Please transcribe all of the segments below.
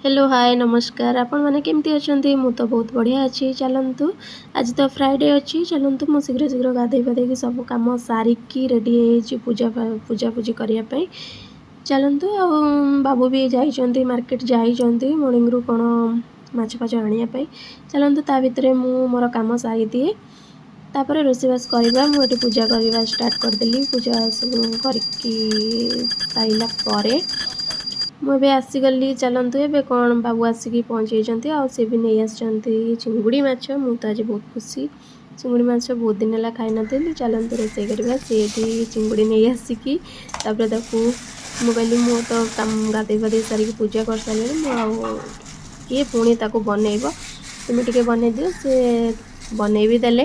Hello, ହାଏ, ନମସ୍କାର। ଆପଣମାନେ କେମିତି ଅଛନ୍ତି? ମୁଁ ତ ବହୁତ ବଢ଼ିଆ ଅଛି। ଚାଲନ୍ତୁ, ଆଜି ତ ଫ୍ରାଇଡ଼େ ଅଛି। ଚାଲନ୍ତୁ, ମୁଁ ଶୀଘ୍ର ଶୀଘ୍ର ଗାଧୋଇ ପାଧେଇକି ସବୁ କାମ ସାରିକି ରେଡ଼ି ହେଇଯାଇଛି ପୂଜାପୂଜି କରିବା ପାଇଁ। ଚାଲନ୍ତୁ। ଆଉ ବାବୁ ବି ଯାଇଛନ୍ତି, ମାର୍କେଟ ଯାଇଛନ୍ତି ମର୍ଣ୍ଣିଂରୁ କ'ଣ ମାଛ ଫାଛ ଆଣିବା ପାଇଁ। ଚାଲନ୍ତୁ, ତା ଭିତରେ ମୁଁ ମୋର କାମ ସାରିଦିଏ, ତାପରେ ରୋଷେଇବାସ କରିବା। ମୁଁ ଏଠି ପୂଜା କରିବା ଷ୍ଟାର୍ଟ କରିଦେଲି। ପୂଜା ସବୁ କରିକି ସାରିଲା ପରେ ମୁଁ ଏବେ ଆସିଗଲି। ଚାଲନ୍ତୁ, ଏବେ କ'ଣ ବାବୁ ଆସିକି ପହଞ୍ଚି ଯାଇଛନ୍ତି ଆଉ ସେ ବି ନେଇ ଆସିଛନ୍ତି ଚିଙ୍ଗୁଡ଼ି ମାଛ। ମୁଁ ତ ଆଜି ବହୁତ ଖୁସି, ଚିଙ୍ଗୁଡ଼ି ମାଛ ବହୁତ ଦିନ ହେଲା ଖାଇନଥିଲି। ଚାଲନ୍ତୁ, ରୋଷେଇ କରିବା। ସେ ଏଠି ଚିଙ୍ଗୁଡ଼ି ନେଇ ଆସିକି ତାପରେ ତାକୁ ମୁଁ କହିଲି, ମୁଁ ତ କାମ ଗାଧୋଇ ପାଧେଇ ସାରିକି ପୂଜା କରିସାରିଲିଣି, ମୁଁ ଆଉ କିଏ ପୁଣି ତାକୁ ବନେଇବ? ତୁମେ ଟିକେ ବନେଇ ଦିଅ। ସେ ବନେଇ ବି ଦେଲେ।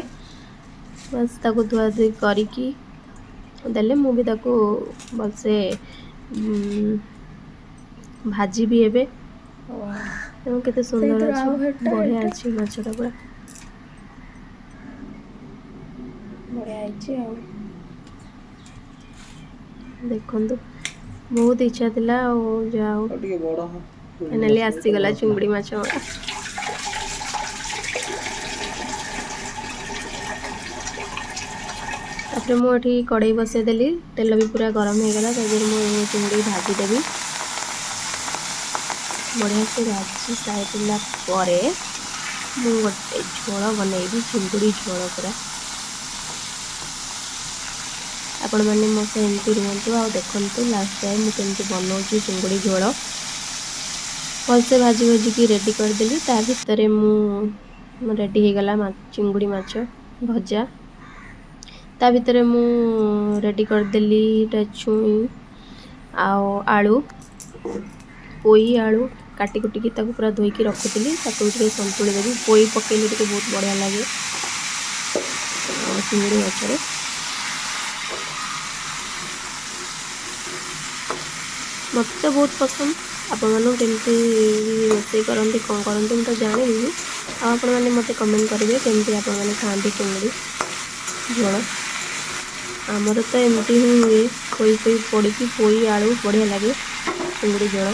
ବାସ୍, ତାକୁ ଧୁଆଧୁଇ କରିକି ଦେଲେ। ମୁଁ ବି ତାକୁ ଭଲସେ ଭାଜିବି ଏବେ ଏବଂ କେତେ ସୁନ୍ଦର ସେଇଥିରୁ ଅଛି। ଆଉ ହେଟା ବଢ଼ିଆ ଏଟା ଅଛି ମାଛଟା ପୁରା। ବଢ଼ିଆ ହେଇଛି ଆଉ। ଦେଖନ୍ତୁ, ବହୁତ ଇଚ୍ଛା ଥିଲା ଆଉ ଯାହା ହଉ, ଆଉ ଟିକେ ବଡ଼ ଫାଇନାଲି ମସଲା ତ ଆସିଗଲା ବଡ଼ ଥିଲା। ଚିଙ୍ଗୁଡ଼ି ମାଛ ମୋର। ତାପରେ ମୁଁ ଏଠି କଡ଼େଇ ବସେଇଦେଲି। ତେଲ ବି ପୁରା ଗରମ ହେଇଗଲା। ତା ଦେହରେ ମୁଁ ଚିଙ୍ଗୁଡ଼ି ଭାଜିଦେବି। ବଢ଼ିଆ ସେ ଭାଜି ସାରିଲା ପରେ ମୁଁ ଗୋଟେ ଝୋଳ ବନେଇବି, ଚିଙ୍ଗୁଡ଼ି ଝୋଳ ପୁରା। ଆପଣମାନେ ମୋ ସହ ଏମିତି ରୁହନ୍ତୁ ଆଉ ଦେଖନ୍ତୁ ଲାଷ୍ଟ ଯାଏ ମୁଁ କେମିତି ବନଉଛି ଚିଙ୍ଗୁଡ଼ି ଝୋଳ। ଭଲସେ ଭାଜି ଭଜିକି ରେଡ଼ି କରିଦେଲି। ତା ଭିତରେ ମୁଁ ରେଡ଼ି ହେଇଗଲା ଚିଙ୍ଗୁଡ଼ି ମାଛ ଭଜା। ତା ଭିତରେ ମୁଁ ରେଡ଼ି କରିଦେଲି ଏଇଟା ଛୁଇଁ ଆଉ ଆଳୁ, ପୋଇ ଆଳୁ କାଟି କୁଟିକି ତାକୁ ପୁରା ଧୋଇକି ରଖିଥିଲି। ତାକୁ ବି ଟିକେ ସନ୍ତୁଳି ଦେବି। ପୋଇ ପକେଇଲେ ଟିକେ ବହୁତ ବଢ଼ିଆ ଲାଗେ ଆଉ ଚିଙ୍ଗୁଡ଼ି ମାଛରେ। ମୋତେ ତ ବହୁତ ପସନ୍ଦ। ଆପଣମାନଙ୍କୁ କେମିତି ରୋଷେଇ କରନ୍ତି, କ'ଣ କରନ୍ତି, ମୁଁ ତ ଜାଣିନି। ଆଉ ଆପଣମାନେ ମୋତେ କମେଣ୍ଟ କରିବେ କେମିତି ଆପଣମାନେ ଖାଆନ୍ତି ଚିଙ୍ଗୁଡ଼ି ଝୋଳ। ଆମର ତ ଏମିତି ହିଁ ହୁଏ, ପୋଇ ଫୋଇ ପଡ଼ିକି, ପୋଇ ଆଳୁ ବଢ଼ିଆ ଲାଗେ ଚିଙ୍ଗୁଡ଼ି ଝୋଳ।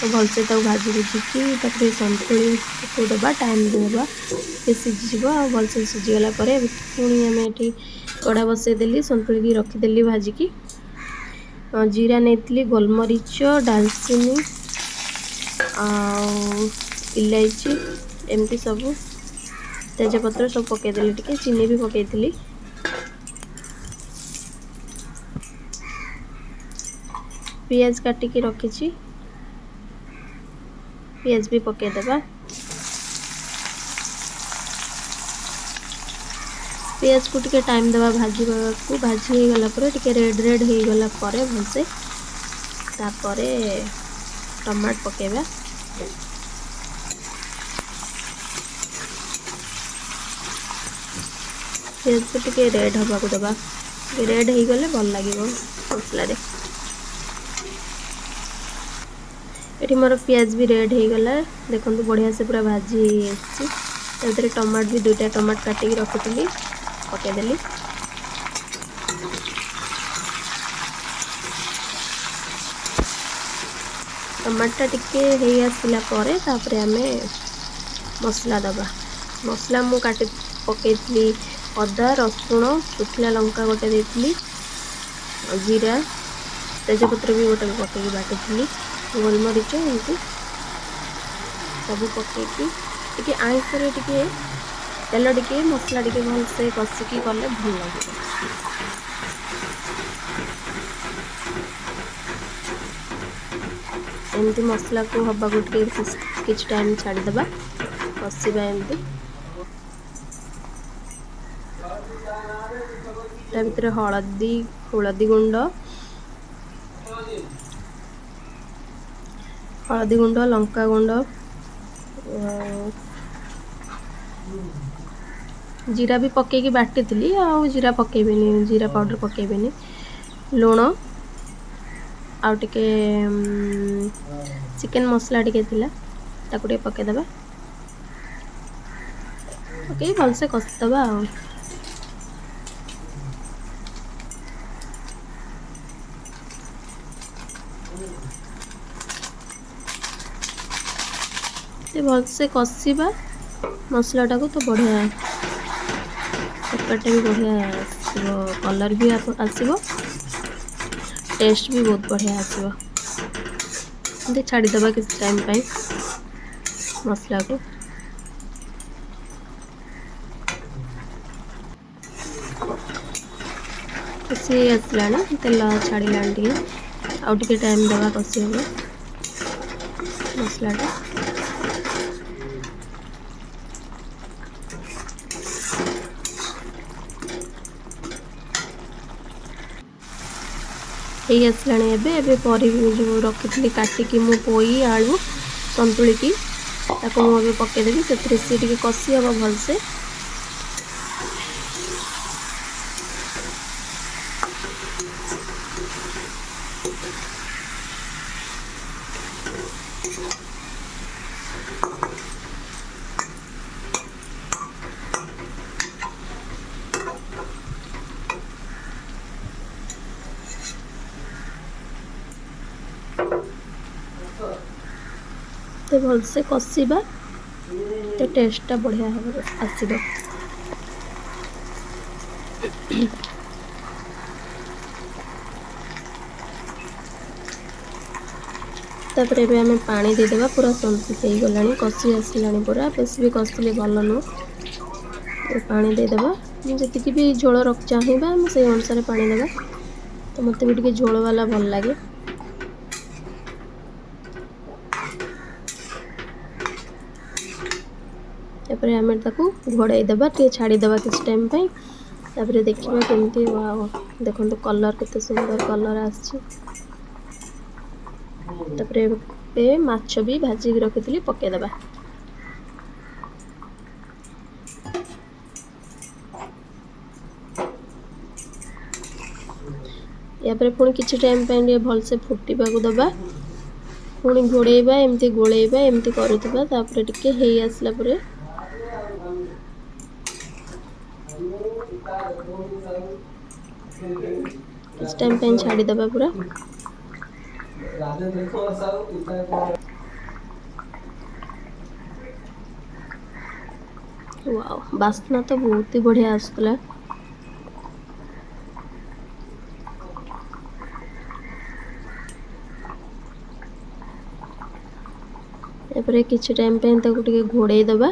ତ ଭଲସେ ତାକୁ ଭାଜି ଭୁଜିକି ତାକୁ ଟିକେ ସନ୍ତୁଳିକୁ ଦେବା, ଟାଇମ୍ ଦେବା, ଟିକେ ସିଝିଯିବ। ଆଉ ଭଲସେ ସିଝିଗଲା ପରେ ପୁଣି ଆମେ ଏଠି କଢ଼ା ବସେଇଦେଲି, ସନ୍ତୁଳିକି ରଖିଦେଲି ଭାଜିକି। ଜିରା ନେଇଥିଲି, ଗୋଲମରିଚ, ଡାଲଚିନି ଆଉ ଇଲାଇଚି, ଏମିତି ସବୁ ତେଜପତ୍ର ସବୁ ପକେଇଦେଲି। ଟିକେ ଚିନି ବି ପକେଇଥିଲି। ପିଆଜ କାଟିକି ରଖିଛି, ପିଆଜ ବି ପକେଇଦେବା। ପିଆଜକୁ ଟିକେ ଟାଇମ୍ ଦେବା ଭାଜିବାକୁ। ଭାଜି ହେଇଗଲା ପରେ, ଟିକେ ରେଡ଼୍ ରେଡ଼୍ ହେଇଗଲା ପରେ ଭଲସେ, ତାପରେ ଟମାଟୋ ପକେଇବା। ପିଆଜକୁ ଟିକେ ରେଡ଼୍ ହେବାକୁ ଦେବା। ଟିକେ ରେଡ଼୍ ହେଇଗଲେ ଭଲ ଲାଗିବ ମସଲାରେ। ଏଠି ମୋର ପିଆଜ ବି ରେଡ଼୍ ହେଇଗଲା। ଦେଖନ୍ତୁ, ବଢ଼ିଆ ସେ ପୁରା ଭାଜି ହେଇ ଆସିଛି। ତା ଭିତରେ ଟମାଟୋ ବି, ଦୁଇଟା ଟମାଟୋ କାଟିକି ରଖିଥିଲି, ପକେଇଦେଲି। ଟମାଟୋଟା ଟିକେ ହେଇ ଆସିଲା ପରେ ତାପରେ ଆମେ ମସଲା ଦେବା। ମସଲା ମୁଁ କାଟି ପକେଇଥିଲି ଅଦା, ରସୁଣ, ଶୁଖିଲା ଲଙ୍କା ଗୋଟେ ଦେଇଥିଲି, ଜିରା, ତେଜପତ୍ର ବି ଗୋଟେ ପକେଇକି ବାଟିଥିଲି, ଗୋଲମରିଚ, ଏମିତି ସବୁ ପକେଇକି। ଟିକେ ଆଇଁଷରେ ଟିକେ ତେଲ ଟିକେ ମସଲା ଟିକେ ଭଲସେ କଷିକି କଲେ ଭଲ ଲାଗିବ। ଏମିତି ମସଲାକୁ ହେବାକୁ ଟିକେ କିଛି ଟାଇମ୍ ଛାଡ଼ିଦେବା, କଷିବା ଏମିତି। ତା ଭିତରେ ହଳଦୀ, ହଳଦୀ ଗୁଣ୍ଡ, ଲଙ୍କା ଗୁଣ୍ଡ, ଆଉ ଜିରା ବି ପକେଇକି ବାଟିଥିଲି, ଆଉ ଜିରା ପକେଇବିନି, ଜିରା ପାଉଡ଼ର ପକେଇବିନି। ଲୁଣ ଆଉ ଟିକେ ଚିକେନ୍ ମସଲା ଟିକେ ଥିଲା, ତାକୁ ଟିକେ ପକେଇଦେବା। ପକେଇ ଭଲସେ କଷିଦେବା। ଆଉ ଭଲସେ କଷିବା ମସଲାଟାକୁ, ତ ବଢ଼ିଆ ତରକାରୀଟା ବି ବଢ଼ିଆ ଆସିବ, କଲର୍ ବି ଆସିବ, ଟେଷ୍ଟ ବି ବହୁତ ବଢ଼ିଆ ଆସିବ। ଏମିତି ଛାଡ଼ିଦେବା କିଛି ଟାଇମ୍ ପାଇଁ ମସଲାକୁ। କଷି ହେଇ ଆସିଲାଣି, ତେଲ ଛାଡ଼ିଲାଣି ଟିକେ, ଆଉ ଟିକେ ଟାଇମ୍ ଦେବା କଷି ହେବ ମସଲାଟା। ହେଇ ଆସିଲାଣି ଏବେ। ଏବେ ପରିବା ଯେଉଁ ରଖିଥିଲି କାଟିକି ମୁଁ ପୋଇ ଆଳୁ ସନ୍ତୁଳିକି, ତାକୁ ମୁଁ ଏବେ ପକାଇଦେବି। ସେଥିରେ ସିଏ ଟିକେ କଷି ହେବ ଭଲସେ। ତ ଭଲସେ କଷିବା, ତ ଟେଷ୍ଟଟା ବଢ଼ିଆ ହେବ ଆସିବ। ତାପରେ ଏବେ ଆମେ ପାଣି ଦେଇଦେବା। ପୁରା ହେଇଗଲାଣି, କଷି ଆସିଲାଣି ପୁରା, ବେଶୀ ବି କଷିଲେ ଭଲ ନୁହଁ। ପାଣି ଦେଇଦେବା, ଯେତିକି ବି ଝୋଳ ଚାହିଁବା ଆମେ ସେଇ ଅନୁସାରେ ପାଣି ଦେବା। ତ ମୋତେ ବି ଟିକେ ଝୋଳ ବାଲା ଭଲ ଲାଗେ। ତାପରେ ଆମେ ତାକୁ ଘୋଡ଼ାଇ ଦେବା, ଟିକେ ଛାଡ଼ିଦେବା କିଛି ଟାଇମ୍ ପାଇଁ। ତାପରେ ଦେଖିବା କେମିତି। ୱାଓ, ଦେଖନ୍ତୁ କଲର୍ କେତେ ସୁନ୍ଦର କଲର୍ ଆସିଛି। ତାପରେ ଏବେ ମାଛ ବି ଭାଜିକି ରଖିଥିଲି ପକାଇଦେବା। ୟାପରେ ପୁଣି କିଛି ଟାଇମ୍ ପାଇଁ ଟିକେ ଭଲସେ ଫୁଟିବାକୁ ଦେବା, ପୁଣି ଘୋଡ଼େଇବା, ଏମିତି ଗୋଳେଇବା, ଏମିତି କରୁଥିବା। ତାପରେ ଟିକେ ହେଇ ଆସିଲା ପରେ କିଛି ଟାଇମ୍ ପାଇଁ ଛାଡ଼ିଦେବା ପୁରା। ୱାଓ, ବାସ୍ନା ତ ବହୁତ ହି ବଢ଼ିଆ ଆସୁଥିଲା। ତାପରେ କିଛି ଟାଇମ୍ ପାଇଁ ତାକୁ ଟିକେ ଘୋଡ଼େଇ ଦେବା।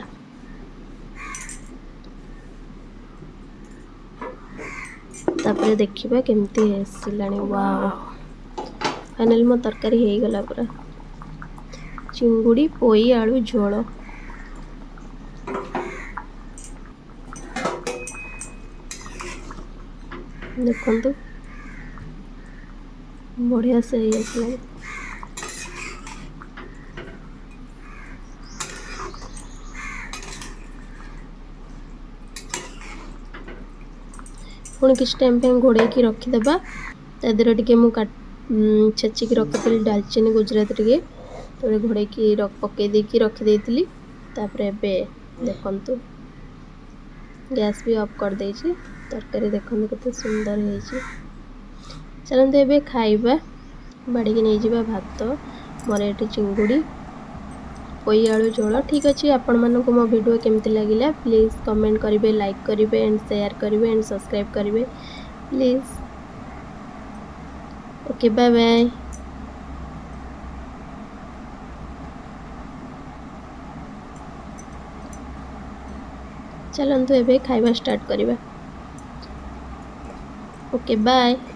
ତାପରେ ଦେଖିବା କେମିତି ଆସିଲାଣି। ୱାଓ, ଫାଇନାଲି ମୋ ତରକାରୀ ହେଇଗଲା ପୁରା, ଚିଙ୍ଗୁଡ଼ି ପୋଇ ଆଳୁ ଝୋଳ। ଦେଖନ୍ତୁ ବଢ଼ିଆ ସେ ହେଇ ଆସିଲାଣି। ପୁଣି କିଛି ଟାଇମ୍ ପାଇଁ ଘୋଡ଼େଇକି ରଖିଦେବା। ତା ଦେହରେ ଟିକେ ମୁଁ ଛେଚିକି ରଖିଥିଲି ଡାଲଚିନି ଗୁଜୁରାତି ଟିକେ, ତାପରେ ଘୋଡ଼େଇକି ପକେଇ ଦେଇକି ରଖିଦେଇଥିଲି। ତାପରେ ଏବେ ଦେଖନ୍ତୁ ଗ୍ୟାସ୍ ବି ଅଫ୍ କରିଦେଇଛି। ତରକାରୀ ଦେଖନ୍ତୁ କେତେ ସୁନ୍ଦର ହେଇଛି। ଚାଲନ୍ତୁ ଏବେ ଖାଇବା, ବାଢ଼ିକି ନେଇଯିବା ଭାତ। ମୋର ଏଠି ଚିଙ୍ଗୁଡ଼ି ପୋଇ ଆଳୁ ଝୋଳ। ଠିକ୍ ଅଛି, ଆପଣମାନଙ୍କୁ ମୋ ଭିଡ଼ିଓ କେମିତି ଲାଗିଲା ପ୍ଲିଜ୍ କମେଣ୍ଟ କରିବେ, ଲାଇକ୍ କରିବେ ଆଣ୍ଡ ସେୟାର କରିବେ ଆଣ୍ଡ ସବସ୍କ୍ରାଇବ୍ କରିବେ ପ୍ଲିଜ୍। Okay, bye bye. ଚାଲନ୍ତୁ ଏବେ ଖାଇବା ଷ୍ଟାର୍ଟ କରିବା। Okay, bye.